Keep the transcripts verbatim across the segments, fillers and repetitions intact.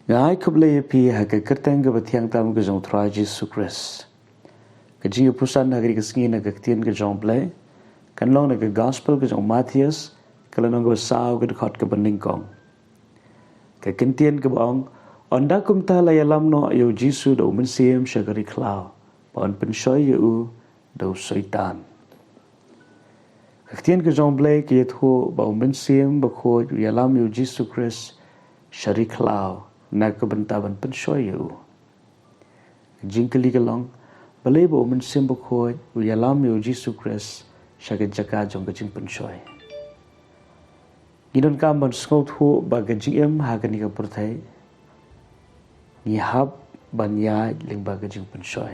Nga ai khublei ïa phi ha ka kyrteng kaba thiang tam ka jong u Trai Jisu Khrist. Ka jingïapuson ha kane ka sngi na ka ktien ka jong u Blei kan long na ka gospel ka jong u Mathaios, ka lynnong kaba saw, ka dkhot kaba nyngkong. Ka ktien kaba ong, ynda kumta la ïalam noh ïa u Jisu da u Mynsiem sha ka ri khlaw, ba un pynshoi ïa u da u Soitan. Ka ktien ka jong u Blei ka ïathuh ba u Mynsiem Bakhuid u ïalam ïa u Jisu Khrist sha ri khlaw na ka bynta ban pynshoi ïa u. Ka jingkylli ka long, balei ba u Mynsiem Bakhuid u ïalam ïa u Jisu Khrist sha ka jaka jong ka jingpynshoi? Ngi donkam ban sngewthuh ba ka jingim ha kane ka pyrthei ngi hap ban ïaid lyngba ka jingpynshoi.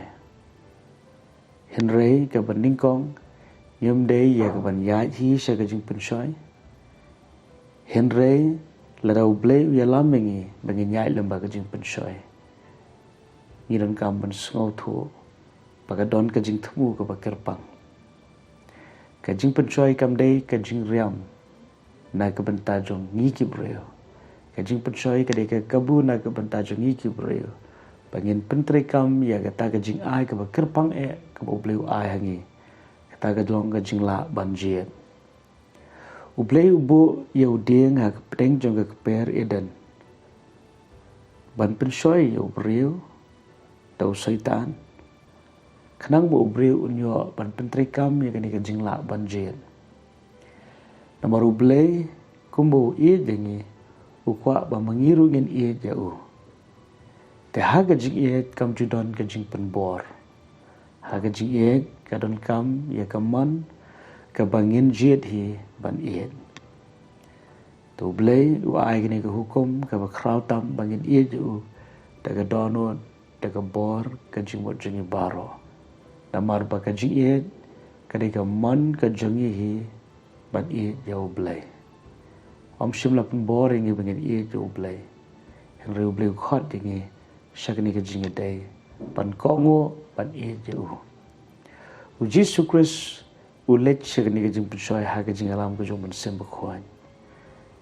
Hynrei kaba nyngkong, ngim dei ïa kaban ïaid hi sha ka jingpynshoi. Hynrei lada u Blei u ïalam ïa ngi ba ngin ïaid lyngba ka jingpynshoi, ngi donkam ban sngewthuh ba ka don ka jingthmu kaba kyrpang. Ka jingpynshoi kam dei ka jingriam na ka bynta jong ngi ki briew. Ka jingpynshoi ka dei ka kabu na ka bynta jong ngi ki briew ba ngin pyntreikam ïa kata ka jingai kaba kyrpang eh kaba u Blei u ai ha ngi. Kata ka long ka jinglah ban jied. U Blei u buh ïa u dieng ha ka pdeng jong ka kper Eden ban pynshoi ïa u briew da u Soitan, khnang ba u briew un ïoh ban pyntreikam ïa kane ka jinglah ban jied. Namar u Blei kumba u ïeit ïa ngi, u kwah ba ma ngi ruh ngin ïeit ïa u. Te ha ka jingïeit kam ju don ka jingpynbor. Ha ka jingïeit ka donkam ïa ka mon kaba ngin jied hi ban ïeit. Te u Blei u ai kane ka hukum kaba khraw tam ba ngin ïeit ïa u da ka dohnud, da ka bor, ka jingmut jong ngi baroh. Namar ba ka jingïeit ka dei ka mon ka jong ngi hi ban ïeit ïa u Blei. Ym shym la pynbor ïa ngi ba ngin ïeit ïa u Blei. Hynrei u Blei u khot ïa ngi sha kane ka jingïadei ban kohnguh ban ïeit ïa u. U Jisu Khrist u leit sha kane ka jingpynshoi ha ka jingïalam ka jong u Mynsiem Bakhuid.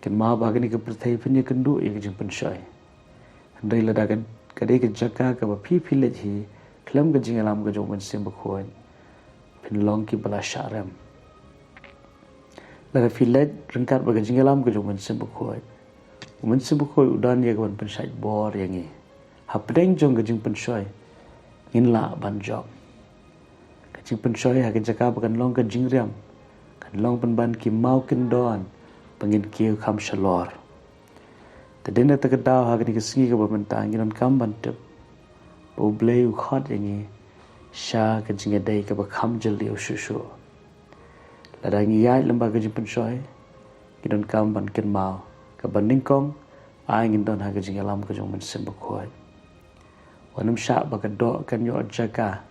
Kynmaw ba ha kane ka pyrthei phin ïakynduh ïa ka jingpynshoi. Hynrei lada ka, ka dei ka jaka kaba phi phi leit hi khlem ka jingïalam ka jong u Mynsiem Bakhuid, phin long kiba la shah rem. Lada phi leit ryngkat bad ka jingïalam ka jong u Mynsiem Bakhuid, u Mynsiem Bakhuid u don ïa kaban pynshait bor ïa ngi. Hapdeng jong ka jingpynshoi ngin lah ban jop. Ka jingpynshoi ha ka jaka ba kan long ka jingriam, kan long pynban ki maw kyndon ba ngin kiew kham shalor. Te dei na kata ka daw ha kane ka sngi kaba mynta ngi donkam ban tip ba u Blei u khot ïa ngi sha ka jingïadei kaba kham jylliew shuh shuh. Lada ngi ïaid lyngba ka jingpynshoi, ngi donkam ban kynmaw, kaba nyngkong, ai ngin don ha ka jingïalam ka jong u Mynsiem Bakhuid. Wat nym shah ba ka doh kan ïoh jaka.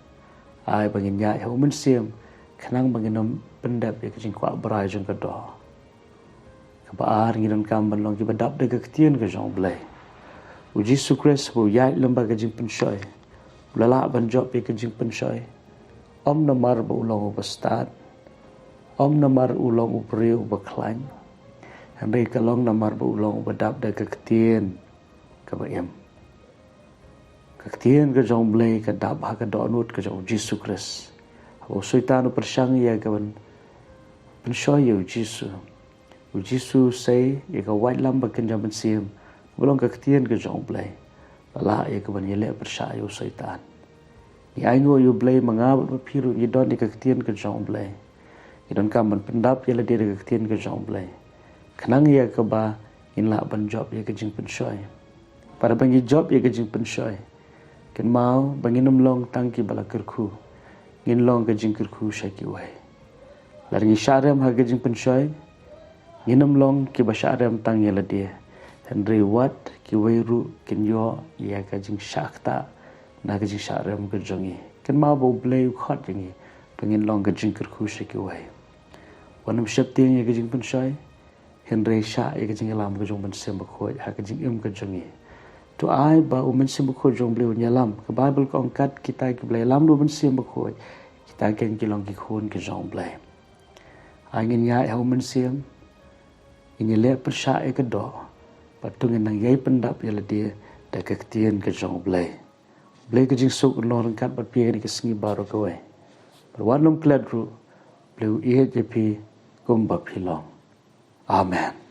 Ai ba ngin ïaid ha u Mynsiem khnang ba ngin ym pyndep ïa ka jingkwah brai jong ka doh. Kaba ar, ngi donkam ban long kiba dap da ka ktien ka jong u Blei. U Jisu Khrist ba u ïaid lyngba ka jingpynshoi, u la lah ban jop ïa ka jingpynshoi, ym namar ba u long uba stad, ym namar u long u briew uba khlaiñ, hynrei ka long namar ba u long uba dap da ka ktien kaba im. Ka ktien ka jong u Blei ka dap ha ka dohnud ka jong u Jisu Khrist. Haba u Soitan u pyrshang ïa kaban pynshoi ïa u Jisu, u Jisu u sei ïa ka waitlam ba kynja mynsiem, ba long ka ktien ka jong u Blei, ba lah ïa kaban ïaleh pyrshah ïa u Soitan. Ngi ainguh ïa u Blei, ma nga bad ma phi ruh ngi don ïa ka ktien ka jong u Blei. Ngi donkam ban pyndap ïa lade da ka ktien ka jong u Blei, khnang ïa kaba ngin lah ban jop ïa ka jingpynshoi. Bad haba ngi jop ïa ka jingpynshoi, kynmaw ba ngin ym long tang kiba la kyrkhu, ngin long ka jingkyrkhu sha kiwei. Lada ngi shah rem ha ka jingpynshoi, ngin ym long kiba shah rem tang ïa lade, hynrei wat kiwei ruh kin ïoh ïa ka jingshah ktah na ka jingshah rem ka jong ngi. Kynmaw ba u Blei u khot ïa ngi ba ngin long ka jingkyrkhu sha kiwei. Wat nym sheptieng ïa ka jingpynshoi, hynrei shah ïa ka jingïalam ka jong u Mynsiem Bakhuid ha ka jingim ka jong ngi. To ai ba u Mynsiem Bakhuid jong u Blei un ïalam. Ka Baibl ka ong, kat kita kiba la ïalam da u Mynsiem Bakhuid, kita kein ki long ki khun ka jong u Blei. Ai ngin ïaid ha u Mynsiem, ngin ïaleh pyrshah ïa ka doh, bad to ngin nang ïai pyndap ïa lade ïa ka ktien ka jong U Blei. Blei ka jingsuk un long ryngkat bad phi ha kane ka sngi baroh kawei. Bad wat nym klet ruh, Blei u ïeit ïa phi kumba phi long. Amen.